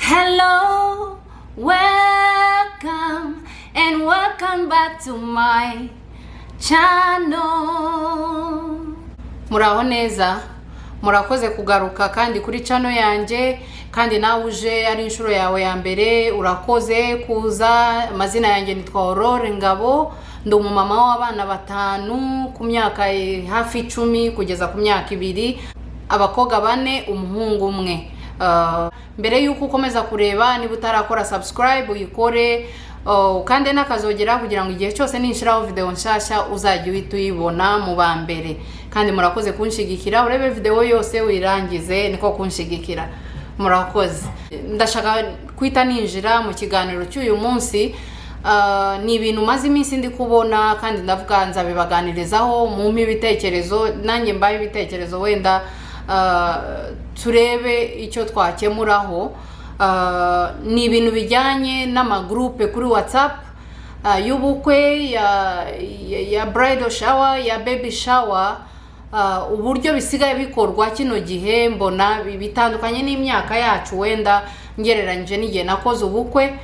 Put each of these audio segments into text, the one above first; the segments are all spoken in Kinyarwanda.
Hello, welcome, and welcome back to my channel. Muraho neza, murakoze kugaruka kandi kuri channel yanjye. Kandi nawe uje ari inshuro yawe ya mbere, urakoze kuza. Amazina yanjye nitwa Aurore Ngabo, ndi umumama w'abana batanu ku myaka hafi 10 kugeza ku myaka 2, abakobwa bane, umuhungu umwe. Mbere y'uko ukomeza kureba, niba utarakora subscribe uyikore, kandi n'akazogera kugira ngo igihe cyose ninshiraho video nshasha uzajya uhita uyibona mu ba mbere. Kandi murakoze kunshigikira. Urebe video yose uyirangize, niko kunshigikira. Murakoze. Ndashaka kwita ninjira mu kiganiro cy'uyu munsi. Ni ibintu maze iminsi ndi kubona kandi ndavuga nzabibaganirizaho, mumpe ibitekerezo, nanjye mbahe ibitekerezo, wenda turebe icyo twakemuraho. Ni ibintu bijyanye n'amagroupe kuri WhatsApp y'ubukwe, ya bridal shower, ya baby shower. Uburyo bisigaye bikorwa kino gihe mbona bitandukanye n'imyaka yacu. Wenda ngereranyije n'igihe nakoze ubukwe,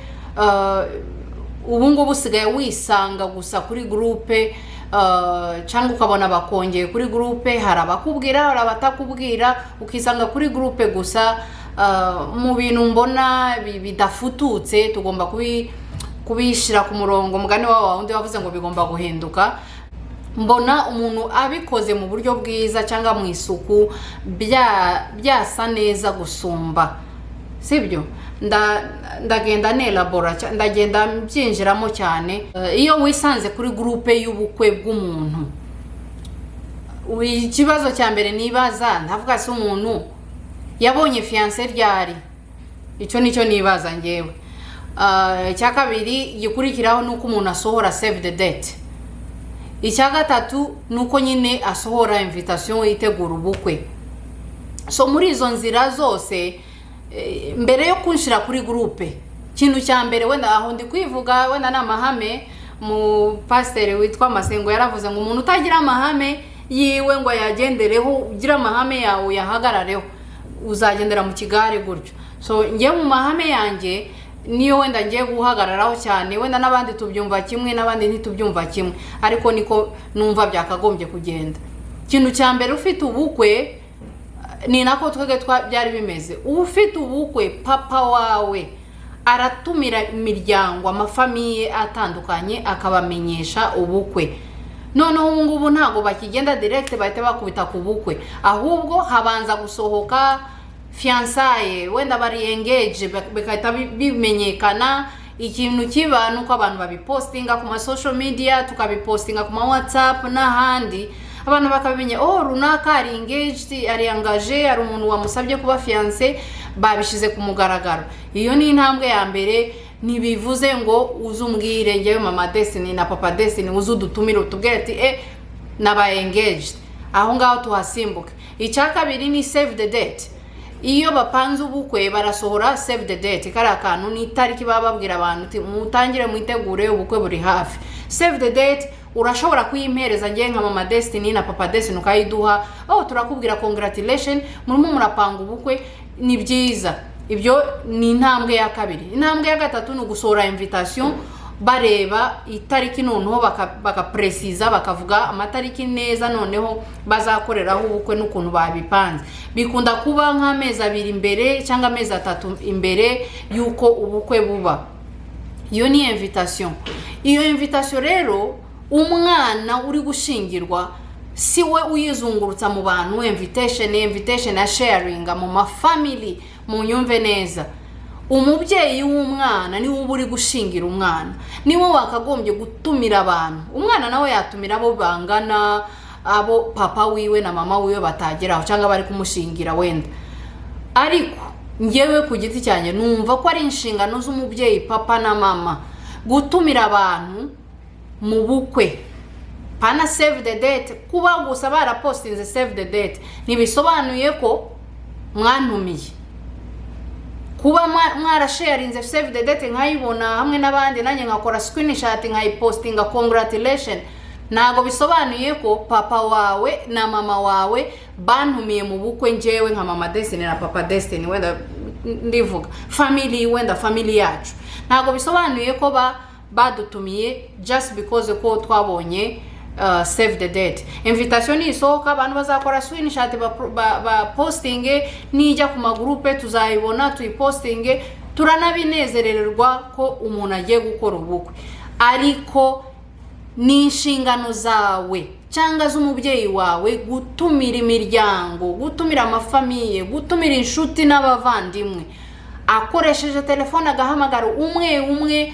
ubu ngubu usigaye wisanga gusa kuri groupe, cyangwa ukabona bakongeye kuri groupe. Hari abakubwira, hari abatakubwira, ukisanga kuri groupe gusa mu bintu mbona bidafututse. Tugomba kubishyira ku murongo. Mugani wawe wundi wavuze ngo bigomba guhinduka. Mbona umuntu abikoze mu buryo bwiza cyangwa mu isuku byasa neza gusumba, sibyo? Ndagenda nelabora, ndagenda mbyinjiramo cyane. Iyo wisanze kuri groupe y'ubukwe bw'umuntu, ikibazo cya mbere nibaza, ndavuga: se umuntu yabonye fiancé ryari? Icyo nicyo nibaza ngewe. Icya kabiri gikurikiraho ni uko umuntu asohora save the date. Icya gatatu ni uko nyine asohora invitation itegura ubukwe. So muri izo nzira zose, mbere yo kunshyira kuri groupe, ikintu cya mbere, wenda aho ndi kwivuga, wenda ni amahame. Mu pasiteri witwa Masengo yaravuze ngo umuntu utagira amahame yiwe ngo ayagendereho, ugira amahame yawe uyahagarareho, uzagendera mu kigare gutyo. So ngewe mu mahame yanjye niyo wenda ngiye guhagararaho cyane. Wenda n'abandi tubyumva kimwe, n'abandi ntitubyumva kimwe, ariko niko numva byakagombye kugenda. Ikintu cya mbere, ufite ubukwe, ni nako twebwe byari bimeze. Ufite ubukwe, papa wawe aratumira imiryango, amafamille atandukanye, akabamenyesha ubukwe. Noneho ubu ngubu ntabwo bakigenda direct bahita bakubita ku bukwe, ahubwo habanza gusohoka fiançailles, wenda bari engaged, bigahita bimenyekana. Ikintu kiba ni uko abantu babipostinga ku ma social media, tukabipostinga ku ma WhatsApp n'ahandi, abantu bakabimenya: "Oh, runaka ari engaged, ari engagé, hari umuntu wamusabye kuba fiancé." Babishyize ku mugaragaro. Iyo ni intambwe ya mbere. Ntibivuze ngo uze umbwire ngewe Mama Destiny na Papa Destiny, uze udutumire, utubwire ati: "E, nabaye engaged." Aho ngaho tuhasimbuke. Icya kabiri ni save the date. Iyo bapanze ubukwe barasohora save the date. Kariya kantu ni itariki baba babwira abantu uti: "Mutangire mwitegure, ubukwe buri hafi." Save the date urashobora kuyimpereza ngewe nka Mama Destiny na Papa Destiny, ukayiduha: "Oh, turakubwira congratulation, murimo murapanga ubukwe." Ni byiza. Ibyo ni intambwe ya kabiri. Intambwe ya gatatu ni ugusohora invitation, bareba itariki, noneho bakapresiza, bakavuga amatariki neza noneho bazakoreraho ubukwe n'ukuntu babipanze. Bikunda kuba nk'amezi 2 imbere cyangwa amezi 3 imbere y'uko ubukwe buba. Iyo ni invitation. Iyo invitation rero, umwana uri gushingirwa si we uyizungurutsa mu bantu. Invitation, invitation ya sharinga mu mafamily. Mu nyumve neza, umubyeyi w'umwana niwe uba uri gushingira umwana, niwe wakagombye gutumira abantu. Umwana nawe yatumira abo bangana, abo papa wiwe na mama wiwe batageraho cyangwa bari kumushingira wenda. Ariko ngewe ku giti cyanjye numva ko ari inshingano z'umubyeyi, papa na mama, gutumira abantu mu bukwe, pana save the date. Kuba gusa barapostinze save the date ntibisobanuye ko mwantumiye. Kuba mwarasharinze save the date nkayibona hamwe n'abandi, nanjye nkakora screenshot nkayipostinga congratulation, ntabwo bisobanuye ko papa wawe na mama wawe bantumiye mu bukwe, njyewe nka Mama Destiny na Papa Destiny. Wenda Ndivuga family, wenda family yacu, ntabwo bisobanuye ko badutumiye just because ko twabonye save the date. Invitation nisohoka, abantu bazakora screenshot, ba postinge. Nijya ku magurupe tuzayibona, tuyipostinge, turanabinezererwa ko umuntu agiye gukora ubukwe. Ariko ni inshingano zawe cyangwa z'umubyeyi wawe gutumira imiryango, gutumira amafamiye, gutumira inshuti n'abavandimwe, akoresheje telefone, agahamagara umwe umwe: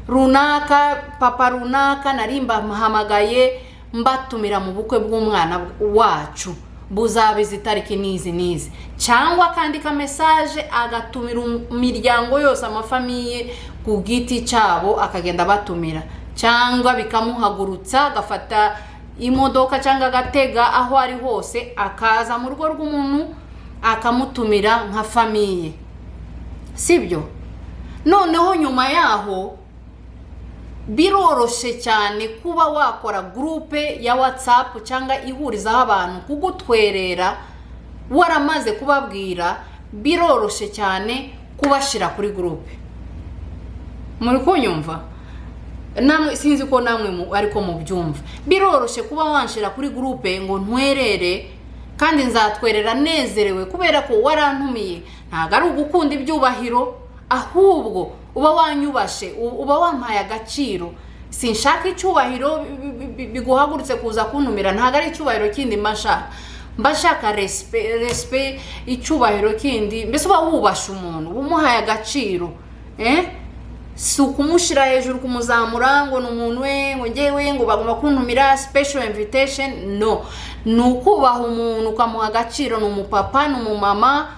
"Runaka, papa runaka, nari mbahamagaye mbatumira mu bukwe bw'umwana wacu, buzaba izi tariki n'izi n'izi." Cyangwa akandika message, agatumira imiryango yose, amafamiye ku giti cyabo, akagenda abatumira. Cyangwa bikamuhagurutsa, agafata imodoka cyangwa agatega aho ari hose, akaza mu rugo rw'umuntu, akamutumira nka famille, sibyo? Noneho nyuma yaho biroroshye cyane kuba wakora groupe ya WhatsApp cyangwa ihurizaho abantu kugutwerera. Waramaze kubabwira, biroroshye cyane kubashyira kuri groupe. Muri kunyumva namwe? Sinzi ko namwe ariko mubyumva. Biroroshye kuba wanshyira kuri groupe ngo ntwerere, kandi nzatwerera nezerewe kubera ko warantumiye. Ntabwo ari ugukunda ibyubahiro, ahubwo uba wanyubashe, uba wampaye agaciro. Sinshaka icyubahiro biguhagurutse kuza kuntumira. Ntabwo ari icyubahiro kindi mba nshaka, mba nshaka respect, icyubahiro kindi. Mbese uba wubashe umuntu, uba umuhaye agaciro, eh? Si ukumushyira hejuru, kumuzamura ngo ni umuntu we, ngo ngewe ngo bagomba kuntumira special invitation. No, ni ukubaha umuntu, ukamuha agaciro. Ni umupapa, ni umumama,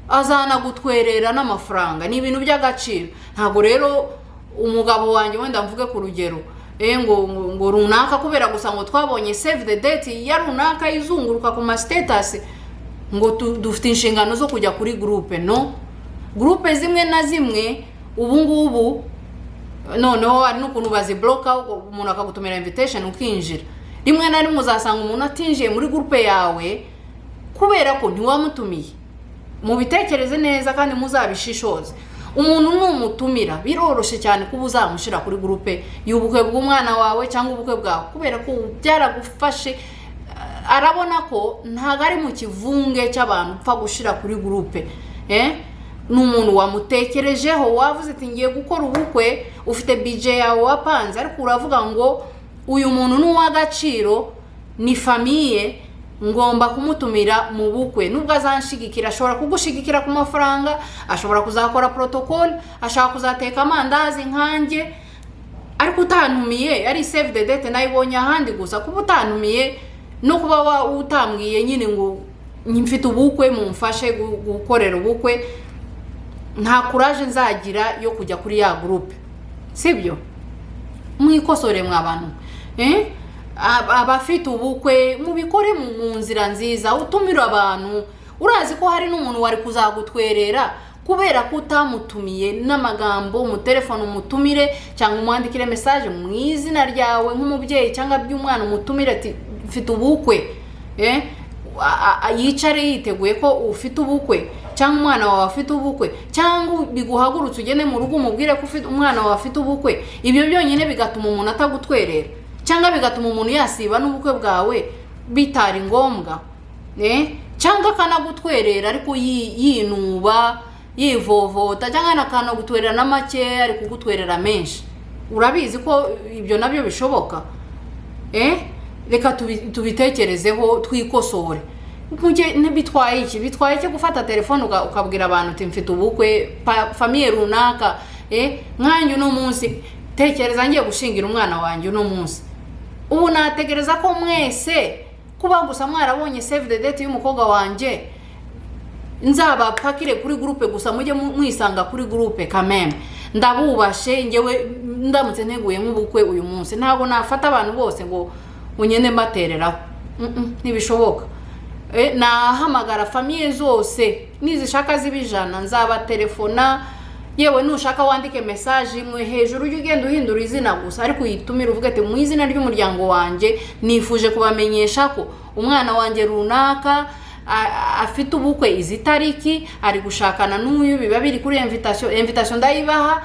azanagutwerera n'amafaranga, ni ibintu by'agaciro. Ntabwo rero umugabo wanjye, wenda mvuge ku rugero, ngo runaka, kubera gusa ngo twabonye save the date ya runaka izunguruka ku ma status, ngo dufite inshingano zo kujya kuri groupe. No, groupe zimwe na zimwe ubu ngubu noneho hari n'ukuntu bazibloka, umuntu akagutumira invitation ukinjira. Rimwe na rimwe uzasanga umuntu atinjiye muri groupe yawe kubera ko ntiwamutumiye. Mubitekereze neza kandi muzabishishoze. Umuntu numutumira, biroroshye cyane kuba uzamushyira kuri groupe y'ubukwe bw'umwana wawe cyangwa ubukwe bwawe, kubera ko byaragufashe, arabona ko ntabwo ari mu kivunge cy'abantu upfa gushyira kuri groupe. Ni umuntu wamutekerejeho, wavuze ati: "Ngiye gukora ubukwe." Ufite budget yawe wapanze, ariko uravuga ngo: "Uyu muntu ni uw'agaciro, ni famille, ngomba kumutumira mu bukwe." Nubwo azanshigikira, ashobora kugushigikira ku mafaranga, ashobora kuzakora protocole, ashobora kuzateka amandazi nkanjye, ariko utantumiye, ari save the date nayibonye ahandi gusa, kuba utantumiye no kuba utambwiye nyine ngo mfite ubukwe, mumfashe gukorera ubukwe, nta courage nzagira yo kujya kuri ya groupe, sibyo? Mwikosore mwa bantu, eh? Abafite ubukwe, mubikore mu nzira nziza, utumire abantu. Urazi ko hari n'umuntu wari kuzagutwerera kubera ko utamutumiye n'amagambo mu telefone. Umutumire cyangwa umwandikire message mu izina ryawe nk'umubyeyi cyangwa by'umwana, umutumire ati: "Mfite ubukwe," eh? Yicare yiteguye ko ufite ubukwe cyangwa umwana wawe afite ubukwe, cyangwa biguhagurutse ugende mu rugo umubwire ko ufite umwana wawe afite ubukwe. Ibyo byonyine bigatuma umuntu atagutwerera, cyangwa bigatuma umuntu yasiba n'ubukwe bwawe bitari ngombwa, eh? Cyangwa akanagutwerera ariko yinuba, yivovota, cyangwa akanagutwerera na make ari kugutwerera menshi. Urabizi ko ibyo nabyo bishoboka, eh? Reka tubitekerezeho, twikosore. Bitwaye iki? Bitwaye iki gufata telefone ukabwira abantu uti: "Mfite ubukwe, famille runaka," eh? Nkanjye uno munsi, tekereza ngiye gushingira umwana wanjye uno munsi, ubu nategereza ko mwese, kuba gusa mwarabonye save the date y'umukobwa wanjye, nzabapakire kuri groupe gusa, mujye mwisanga kuri groupe? Kameme ndabubashe. Ngewe ndamutse nteguye nk'ubukwe uyu munsi, ntabwo nafata abantu bose ngo unyene mbatereraho. Ntibishoboka. Nahamagara famille zose, nizishaka ziba 100 nzabatelefona. Yewe, nushaka wandike message imwe hejuru, ujye ugenda uhindura izina gusa, ariko uyitumire, uvuge ati: "Mu izina ry'umuryango wanjye nifuje kubamenyesha ko umwana wanjye runaka afite ubukwe izi tariki, ari gushakana n'uyu, biba biri kuri invitation. Invitation ndayibaha,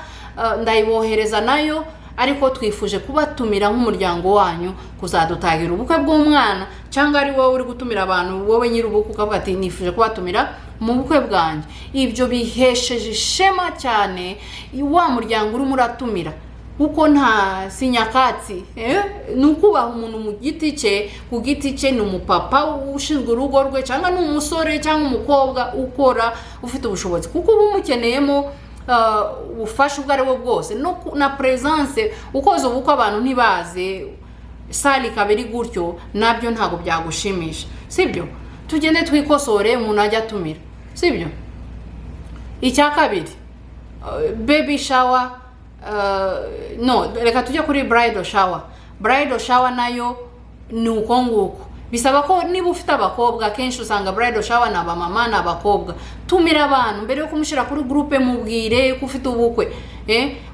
ndayibohereza nayo, ariko twifuje kubatumira nk'umuryango wanyu kuzadutahira ubukwe bw'umwana, cyangwa ari wowe uri gutumira abantu, wowe nyiri ubukwe, ukavuga ati: "Nifuje kubatumira mu bukwe bwanjye." Ibyo bihesheje ishema cyane wa muryango urimo uratumira, kuko nta si nyakatsi, eh? Ni ukubaha umuntu mu giti cye, ku giti cye. Ni umupapa ushinzwe urugo rwe, cyangwa ni umusore cyangwa umukobwa ukora, ufite ubushobozi, kuko uba umukeneyemo ubufasha ubwo ari bwo bwose, no na presence. Ukoze ubukwe abantu ntibaze, salle ikaba iri gutyo, nabyo ntabwo byagushimisha, sibyo? Tugende twikosore, umuntu ajya atumira, sibyo? Icya kabiri, baby shower, no, reka tujye kuri bridal shower. Bridal shower nayo ni uko nguko. Bisaba ko niba ufite abakobwa, akenshi usanga bridal shower ni abamama, ni abakobwa. Tumira abantu mbere yo kumushyira kuri groupe, mubwire ko ufite ubukwe.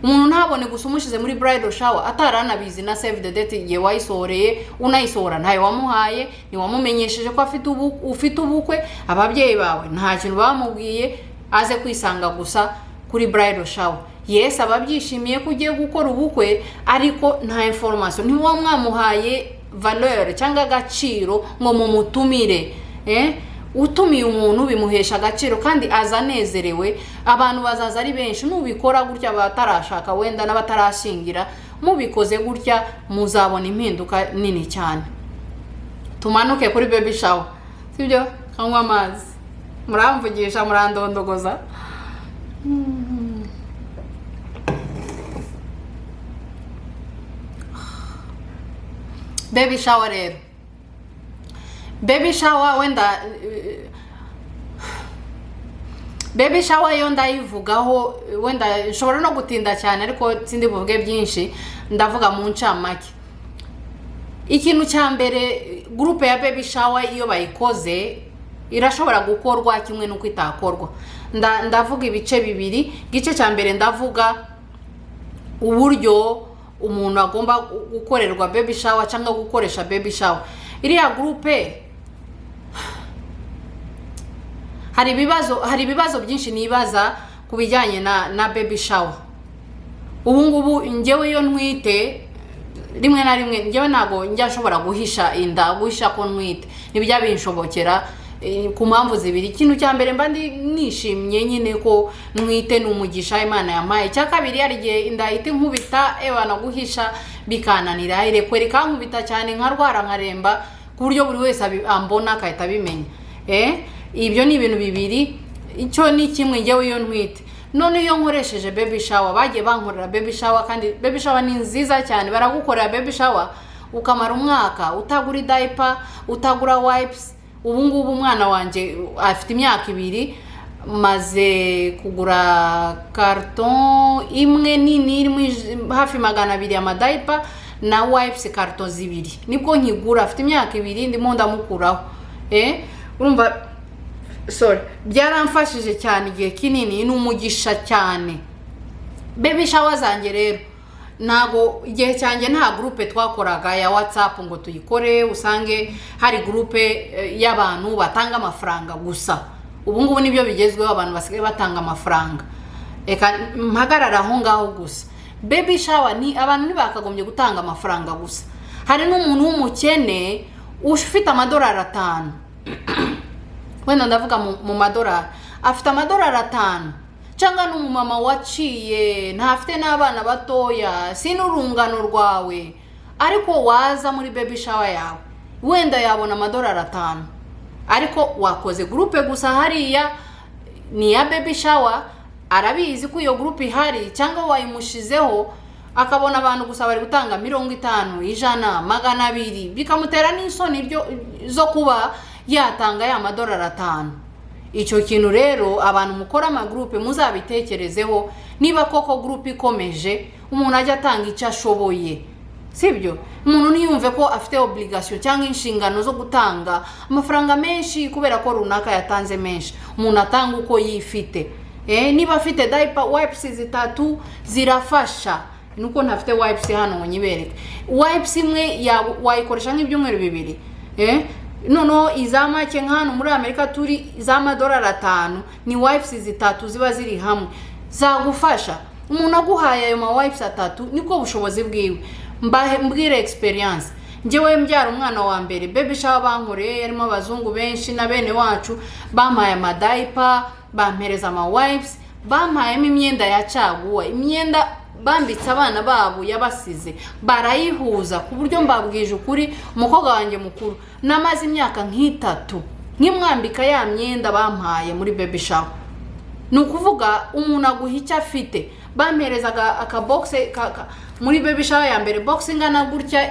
Umuntu ntabone gusa umushyize muri bridal shower ataranabizi, na save the date igihe wayisohoreye, unayisohora ntayo wamuhaye, ntiwamumenyesheje ko afite ufite ubukwe. Ababyeyi bawe nta kintu bamubwiye, aze kwisanga gusa kuri bridal shower. Yes, aba abyishimiye ko ugiye gukora ubukwe, ariko nta information, ntiwa mwamuhaye valeur cyangwa agaciro ngo mumutumire. Utumiye umuntu bimuhesha agaciro kandi aza anezerewe, abantu bazaza ari benshi. Nubikora gutya, abatarashaka wenda n'abatarashyingira, mubikoze gutya muzabona impinduka nini cyane. Tumanuke kuri baby shower, sibyo? Kanywa amazi, muramvugisha, murandondogoza. Baby shower rero, baby shower wenda, baby shower yo ndayivugaho, wenda nshobora no gutinda cyane, ariko sindi buvuge byinshi, ndavuga mu ncamake. Ikintu cya mbere, groupe ya baby shower iyo bayikoze irashobora gukorwa kimwe n'uko itakorwa. Ndavuga ibice bibiri. Igice cya mbere, ndavuga uburyo umuntu agomba gukorerwa baby shower cyangwa gukoresha baby shower. Iriya groupe hari ibibazo byinshi nibaza ku bijyanye na baby shower. Ubu ngubu njyewe iyo ntwite, rimwe na rimwe njyewe ntabwo njya nshobora guhisha inda, guhisha ko ntwite ntibijya binshobokera, ku mpamvu zibiri. Ikintu cya mbere, mba ndi nishimye nyine ko ntwite, ni umugisha Imana yampaye. Icya kabiri, hari igihe inda ihita inkubita, ewana, guhisha bikananira, irekwe rikankubita cyane, nkarwara, nkaremba, ku buryo buri wese ambona agahita abimenya. Ibyo ni ibintu bibiri, icyo ni kimwe. Njyewe iyo ntwite, none iyo nkoresheje baby shower, bagiye bankorera baby shower, kandi baby shower ni nziza cyane. Baragukorera baby shower ukamara umwaka utagura diaper, utagura wipes. Ubu ngubu umwana wanjye afite imyaka 2, maze kugura carton imwe nini irimo hafi 200 amadiaper na wipes carton zibiri, nibwo nkigura. Afite imyaka 2, ndimo ndamukuraho. Urumva, sorry, byaramfashije cyane igihe kinini, ni umugisha cyane. Baby shower zanjye rero, ntago igihe cyanjye nta groupe twakoraga ya WhatsApp ngo tuyikore, usange hari groupe y'abantu batanga amafaranga gusa. Ubu ngubu nibyo bigezweho, abantu basigaye batanga amafaranga. Reka mpagarara aho ngaho gusa. Baby shower ni abantu ntibakagombye gutanga amafaranga gusa. Hari n'umuntu w'umukene ufite amadolari 5, wenda ndavuga mu madolari, afite amadolari 5, cyangwa n'umumama waciye, ntafite n'abana batoya, si n'urungano rwawe, ariko waza muri baby shower yawe wenda yabona amadolari 5. Ariko wakoze groupe gusa hariya ni iya baby shower, arabizi ko iyo groupe ihari, cyangwa wayimushizeho, akabona abantu gusa bari gutanga 50, 100, 200, bikamutera n'isoni zo kuba yatanga ya madolari 5. Icyo kintu rero, abantu mukora amagroupe muzabitekerezeho. Niba koko groupe ikomeje, umuntu ajya atanga icyo ashoboye, sibyo? Umuntu ntiyumve ko afite obligation cyangwa inshingano zo gutanga amafaranga menshi kubera ko runaka yatanze menshi. Umuntu atanga uko yifite. Niba afite diaper wipes zitatu zirafasha, nuko ntafite wipes hano ngo nyibereke. Wipes imwe wayikoresha nk'ibyumweru 2. Noneho iza make, nka hano muri Amerika turi, z'amadolari 5 ni wipes zitatu ziba ziri hamwe zagufasha. Umuntu aguhaye ayo ma wipes atatu, nibwo bushobozi bwiwe. Mbahe mbwire experience. Njyewe mbyara umwana wa mbere, baby shower bankoreye yarimo abazungu benshi na bene wacu. Bampaye ama diaper, bampereza ama wipes, bampayemo imyenda ya caguwa, imyenda bambitse abana babo yabasize, barayihuza. Ku buryo mbabwije ukuri, umukobwa wanjye mukuru namaze imyaka nk'itatu nkimwambika ya myenda bampaye muri baby shower. Ni ukuvuga umuntu aguha icyo afite. Bamperezaga akabogisi muri baby shower ya mbere, box ingana gutya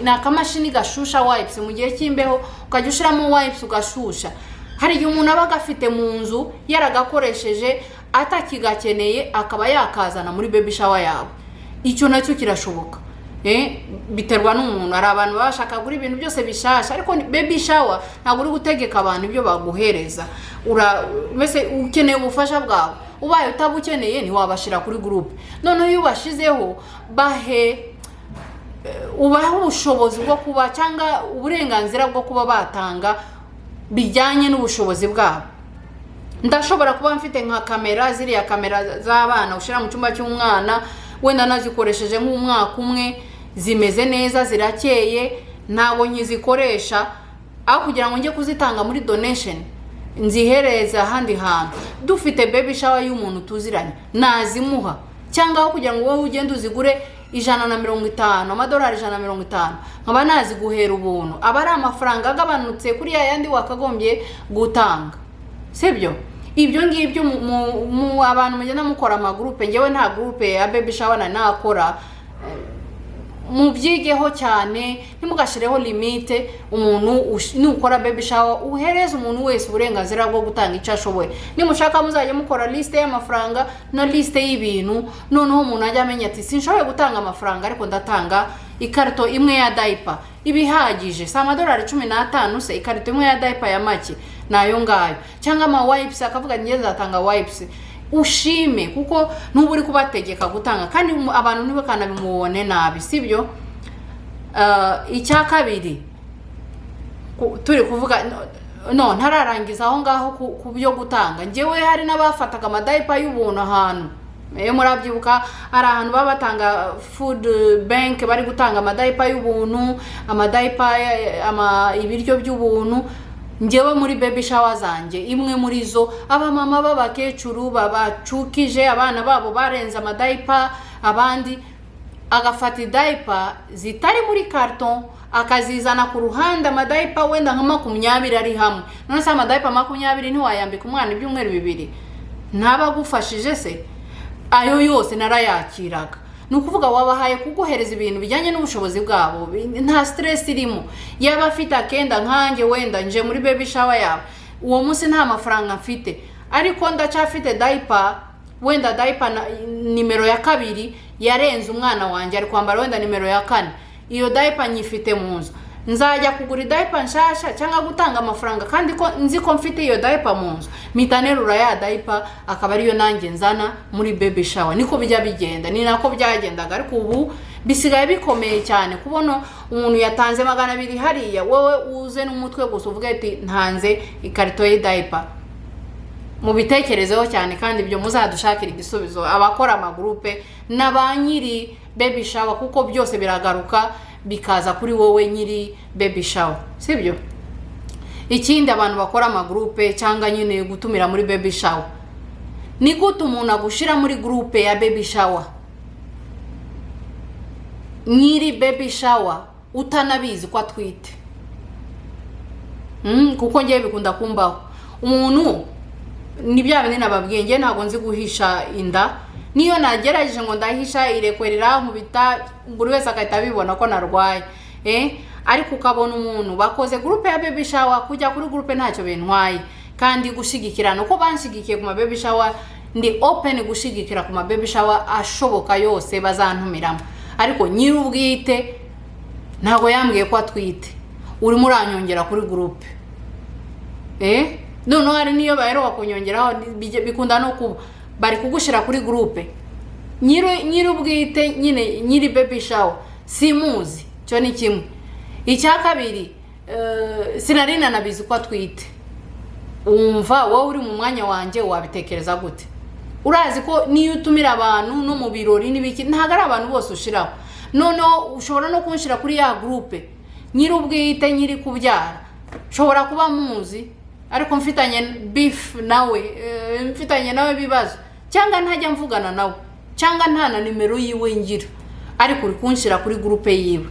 ni akamashini gashusha wipes mu gihe cy'imbeho, ukajya ushyiramo wipes ugashusha. Hari igihe umuntu aba agafite mu nzu yaragakoresheje atakigakeneye, akaba yakazana muri baby shower yawe. Icyo nacyo kirashoboka. Biterwa n'umuntu. Hari abantu baba bashaka kugura ibintu byose bishasha, ariko baby shower ntabwo uri gutegeka abantu ibyo baguhereza. Mbese ukeneye ubufasha bwawe. Ubaye utabukeneye, ntiwabashyira kuri groupe. Noneho iyo ubashizeho, bahe ubahe ubushobozi bwo kuba cyangwa uburenganzira bwo kuba batanga bijyanye n'ubushobozi bwabo. Ndashobora kuba mfite nka kamera, ziriya kamera z'abana ushyira mu cyumba cy'umwana, wenda nazikoresheje nk'umwaka umwe, zimeze neza, zirakeye, ntabwo nkizikoresha. Aho kugira ngo njye kuzitanga muri donation, nzihereze ahandi hantu, dufite baby shower y'umuntu tuziranye, nazimuha. Cyangwa aho kugira ngo wowe ugende uzigure 150, amadolari 150, nkaba naziguhera ubuntu. Aba ari amafaranga agabanutse kuri ya yandi wakagombye gutanga, sibyo? Ibyo ngibyo mu abantu mugenda mukora ama groupe, ngewe nta groupe ya baby shower nari nakora, mubyigeho cyane. Ntimugashireho limite. Umuntu nukora baby shower, uhereze umuntu wese uburenganzira bwo gutanga icyo ashoboye. Nimushaka muzajya mukora liste y'amafaranga na liste y'ibintu, noneho umuntu ajya amenya ati: "Sinshoboye gutanga amafaranga, ariko ndatanga ikarito imwe ya diaper." Iba ihagije, si amadolari 15 se ikarito imwe ya diaper ya make? Ni ayo ngayo. Cyangwa ama wipes, akavuga: "Njye nzatanga wipes." Ushime, kuko ntuba uri kubategeka gutanga, kandi abantu ntibakanabimubone nabi, sibyo? Icya kabiri, turi kuvuga no ntararangiza aho ngaho ku byo gutanga. Njyewe hari n'abafataga ama diaper y'ubuntu ahantu. Iyo murabyibuka, hari ahantu baba batanga food bank, bari gutanga ama diaper y'ubuntu, ama diaper, ibiryo by'ubuntu. Njyewe muri baby shower zanjye, imwe muri zo, abamama b'abakecuru babacukije abana babo barenze ama diaper, abandi agafata i diaper zitari muri carton akazizana ku ruhande, ama diaper wenda nka 20 ari hamwe. None se ama diaper 20 ntiwayambika umwana ibyumweru 2? Ntaba agufashije se? Ayo yose narayakiraga. Ni ukuvuga wabahaye kuguhereza ibintu bijyanye n'ubushobozi bwabo, nta stress irimo. Yaba afite akenda, nkanjye wenda nje muri baby shower yawe uwo munsi, nta mafaranga mfite, ariko ndacyafite diaper, wenda diaper nimero ya 2 yarenze umwana wanjye, ari kwambara wenda nimero ya 4. Iyo diaper nyifite mu nzu, nzajya kugura i diaper nshasha cyangwa gutanga amafaranga kandi ko nzi ko mfite iyo diaper mu nzu? Mpita nerura ya diaper, akaba ariyo nanjye nzana muri baby shower. Niko bijya bigenda, ni nako byagendaga. Ariko ubu bisigaye bikomeye cyane kubona umuntu yatanze 200 hariya, wowe uze n'umutwe gusa uvuge ati: "Ntanze ikarito y'i diaper." Mubitekerezeho cyane, kandi ibyo muzadushakira igisubizo, abakora ama groupe na ba nyiri baby shower, kuko byose biragaruka bikaza kuri wowe nyiri baby shower, sibyo? Ikindi, abantu bakora ama groupe cyangwa nyine gutumira muri baby shower, ni gute umuntu agushyira muri groupe ya baby shower, nyiri baby shower utanabizi ko atwite? Kuko ngewe bikunda kumbaho. Umuntu ni bya bindi nababwiye, ngewe ntabwo nzi guhisha inda. Niyo nagerageje ngo ndahisha, irekwerera nkubita, buri wese agahita abibona ko narwaye. Ariko ukabona umuntu bakoze groupe ya baby shower, kujya kuri groupe ntacyo bintwaye, kandi gushyigikirana uko banshyigikiye ku ma baby shower, ndi open gushyigikira ku ma baby shower ashoboka yose bazantumiramo. Ariko nyir'ubwite ntabwo yambwiye ko atwite, urimo uranyongera kuri groupe. Noneho hari n'iyo baheruka kunyongeraho, bikunda no kuba bari kugushyira kuri groupe, nyir'ubwite nyine nyiri baby shower simuzi. Icyo ni kimwe. Icya kabiri, Sinari nanabizi ko atwite. Wumva wowe uri mu mwanya wanjye wabitekereza gute? Urazi ko niyo utumira abantu no mu birori n'ibiki, ntabwo ari abantu bose ushiraho. Noneho ushobora no kunshyira kuri ya groupe, nyir'ubwite, nyiri kubyara nshobora kuba muzi, ariko mfitanye beef nawe, mfitanye nawe ibibazo, cyangwa ntajya mvugana nawe, cyangwa nta na nimero yiwe ngira, ariko uri kunshyira kuri groupe yiwe.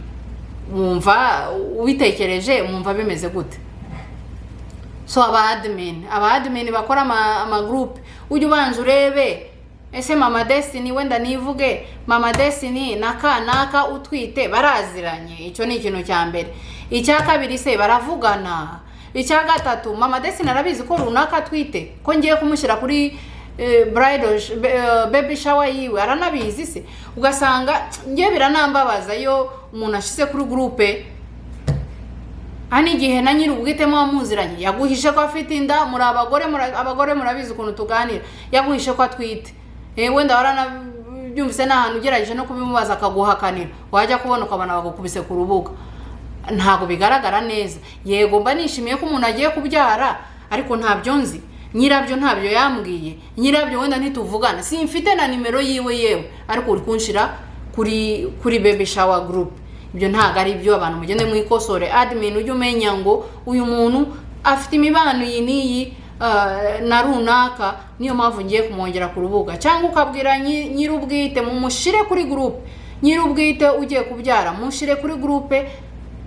Wumva ubitekereje, mwumva bimeze gute? So aba admin bakora ama groupe, ujye ubanza urebe: ese Mama Destiny, wenda nivuge Mama Destiny na kanaka utwite baraziranye? Icyo ni ikintu cya mbere. Icya kabiri se, baravugana? Icya gatatu, Mama Destiny arabizi ko runaka atwite, ko ngiye kumushyira kuri bridal baby shower yiwe? Aranabizi se? Ugasanga ngiye biranambabaza iyo umuntu ashyize kuri groupe. Hano igihe na nyiri ubwite muba muziranye yaguhishe ko afite inda. Muri abagore, abagore murabizi ukuntu tuganira. Yaguhishe ko atwite, wenda waranabyumvise n'ahantu, ugerageje no kubimubaza akaguhakanira, wajya kubona ukabona bagukubise ku rubuga. Ntabwo bigaragara neza. Yego, mba nishimiye ko umuntu agiye kubyara, ariko ntabyo nzi, nyirabyo ntabyo yambwiye, nyirabyo wenda ntituvugana, simfite na nimero yiwe yewe, ariko uri kunshira kuri baby shower group. Ibyo ntabwo ari byo. Abantu mugende mwikosore. Admin, ujye umenya ngo uyu muntu afite imibano iyi n'iyi na runaka, niyo mpamvu ngiye kumwongera ku rubuga. Cyangwa ukabwira nyir'ubwite, mumushyire kuri groupe. Nyir'ubwite ugiye kubyara, mushyire kuri groupe,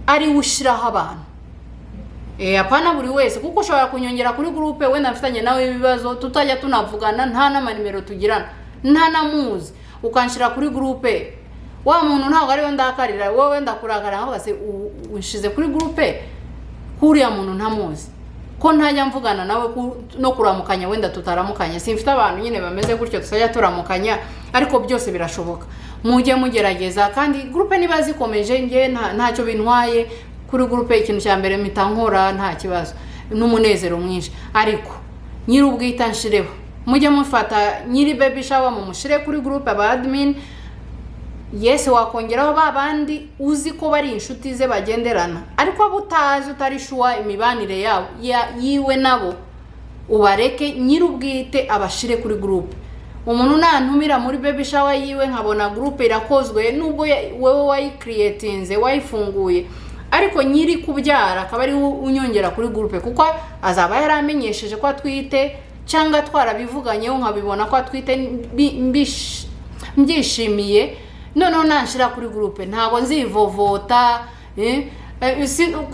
ari we ushyiraho abantu, apana buri wese, kuko ushobora kunyongera kuri groupe wenda mfitanye nawe ibibazo, tutajya tunavugana, nta n'amanimero tugirana, nta namuzi, ukanshyira kuri groupe. Wa muntu ntabwo ariwe ndakarira, wowe ndakurakara nkavuga se unshize kuri groupe kuriya muntu ntamuzi, ko ntajya mvugana nawe, no kuramukanya wenda tutaramukanya. Simfite abantu nyine bameze gutyo tutajya turamukanya, ariko byose birashoboka, mujye mugerageza. Kandi groupe niba zikomeje, njye ntacyo bintwaye. Kuri groupe ikintu cya mbere mpita nkora nta kibazo n'umunezero mwinshi, ariko nyir'ubwite anshireho. Mujye mufata nyiri baby shower mumushyire kuri groupe, aba admin. Yes, wakongeraho ba bandi uzi ko bari inshuti ze bagenderana, ariko abo utazi, utari sure imibanire yabo yiwe nabo, ubareke nyir'ubwite abashire kuri groupe. Umuntu nantumira muri baby shower yiwe, nkabona groupe irakozwe, nubwo wowe wayicreatinze, wayifunguye, ariko nyiri kubyara akaba ari we unyongera kuri groupe, kuko azaba yaramenyesheje ko atwite, cyangwa twarabivuganyeho nkabibona ko atwite, mbyishimiye. Noneho nanshyira kuri groupe ntabwo nzivovota.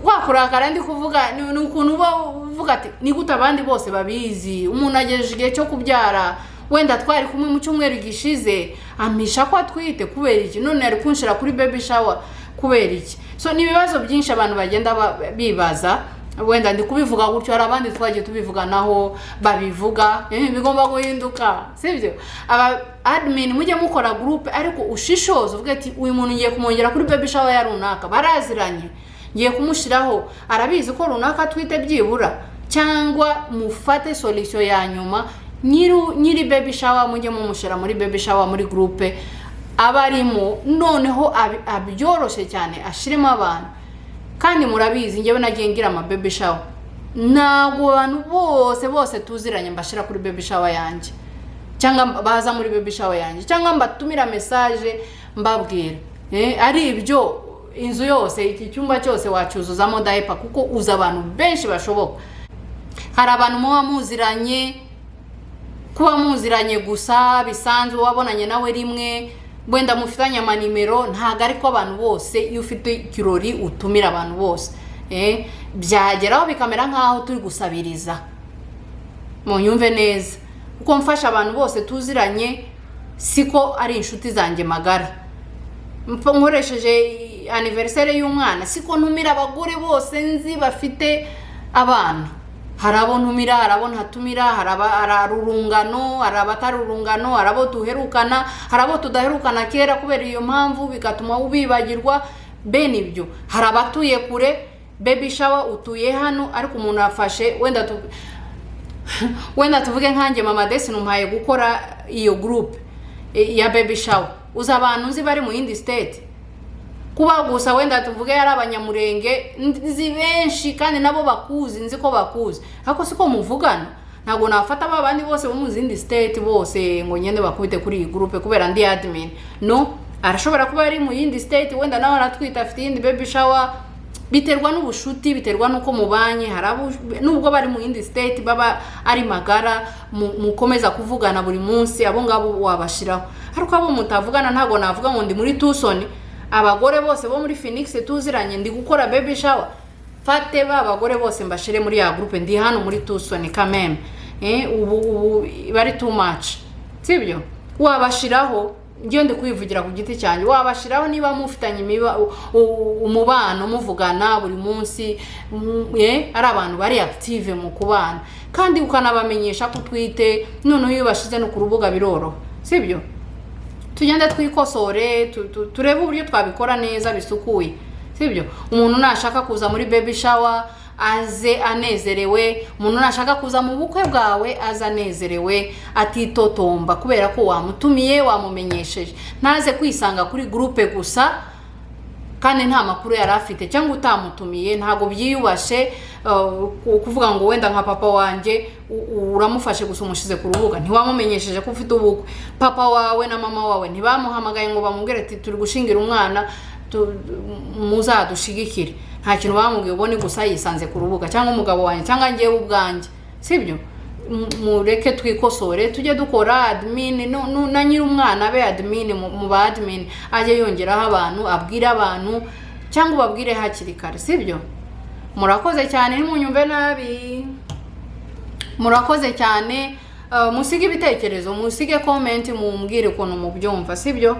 Kwa kurakara ndi kuvuga ni ukuntu uba uvuga ati: "Ni gute abandi bose babizi? Umuntu agejeje igihe cyo kubyara, wenda twari kumwe mu cyumweru gishize, ampisha ko atwite kubera iki? None ari kunshira kuri baby shower kubera iki?" So ni ibibazo byinshi abantu bagenda bibaza. Wenda ndi kubivuga gutyo, hari abandi twagiye tubivuganaho babivuga. Bigomba guhinduka, sibyo? Aba admin, mujye mukora groupe, ariko ushishoze, uvuge ati: "Uyu muntu ngiye kumwongera kuri baby shower ya runaka, baraziranye? Ngiye kumushyiraho, arabizi ko runaka atwite byibura?" Cyangwa mufate solution ya nyuma: nyiri baby shower mujye mumushyira muri baby shower, muri groupe aba arimo, noneho abyoroshye cyane, ashiremo abantu. Kandi murabizi, njyewe nagiye ngira ama baby shower, ntabwo abantu bose bose tuziranye mbashyira kuri baby shower yanjye, cyangwa baza muri baby shower yanjye, cyangwa mbatumira message mbabwira. Ari ibyo, inzu yose, iki cyumba cyose wacyuzuzamo diaper, kuko uza abantu benshi bashoboka. Hari abantu muba muziranye, kuba muziranye gusa bisanzwe, wabonanye nawe rimwe, wenda mufitanye amanimero, ntabwo ariko abantu bose iyo ufite ikirori utumira abantu bose. Byageraho bikamera nk'aho turi gusabiriza. Munyumve neza, kuko mfasha abantu bose tuziranye siko ari inshuti zanjye magara. Nkoresheje anniversaire y'umwana, siko ntumira abagore bose nzi bafite abana. Hari abo ntumira, hari abo ntatumira, hari urungano, hari abatari urungano, hari abo duherukana, hari abo tudaherukana kera kubera iyo mpamvu bigatuma ubibagirwa bene ibyo. Hari abatuye kure, baby shower utuye hano, ariko umuntu afashe wenda tuvuge nkanjye Mama Desi umpaye gukora iyo groupe ya baby shower, uzi abantu nzi bari mu yindi state, Kuba gusa wenda tuvuge yari Abanyamurenge, nzi benshi kandi nabo bakuzi, nzi ko bakuzi, ariko siko muvugana. Ntabwo nafata ba bandi bose bo mu zindi state bose ngo ngende bakubite kuri iyi groupe kubera ndi admin. No arashobora kuba ari mu yindi state, wenda nawe aratwita, afite iyindi baby shower. Biterwa n'ubushuti, biterwa n'uko mubanye. Hari abo nubwo bari mu yindi state baba ari magara, mukomeza kuvugana buri munsi, abo ngabo wabashiraho. Ariko abo mutavugana, ntabwo navuga ngo ndi muri Tucson, abagore bose bo muri Phoenix tuziranye, ndi gukora baby shower, fate ba bagore bose mbashire muri ya groupe, ndi hano muri Tucson kameme. Ubu bari too much, sibyo? Wabashiraho, njyewe ndi kwivugira ku giti cyanjye, wabashiraho niba mufitanye umubano, muvugana buri munsi, ari abantu bari active mu kubana, kandi ukanabamenyesha ko utwite. Noneho iyo bashize no ku rubuga biroroha, sibyo? Tugende twikosore, turebe uburyo twabikora neza bisukuye, sibyo? Umuntu nashaka kuza muri baby shower aze anezerewe, umuntu nashaka kuza mu bukwe bwawe aze anezerewe, atitotomba, kubera ko wamutumiye, wamumenyesheje. Ntaze kwisanga kuri groupe gusa kandi nta makuru yari afite cyangwa utamutumiye. Ntabwo byiyubashe kuvuga ngo wenda nka papa wanjye uramufashe gusa umushyize ku rubuga, ntiwamumenyesheje ko ufite ubukwe. Papa wawe na mama wawe ntibamuhamagaye ngo bamubwire ati: "Turi gushingira umwana, muzadushigikire." Nta kintu bamubwiye, ubone gusa yisanze ku rubuga, cyangwa umugabo wanjye, cyangwa njyewe ubwanjye, sibyo? Mureke twikosore, tujye dukora admin, na nyiri umwana abe admin, mu ba admin ajye yongeraho abantu, abwire abantu cyangwa ubabwire hakiri kare, sibyo? Murakoze cyane, ntimunyumve nabi. Murakoze cyane. Musige ibitekerezo, musige comment, mumbwire ukuntu mubyumva, sibyo?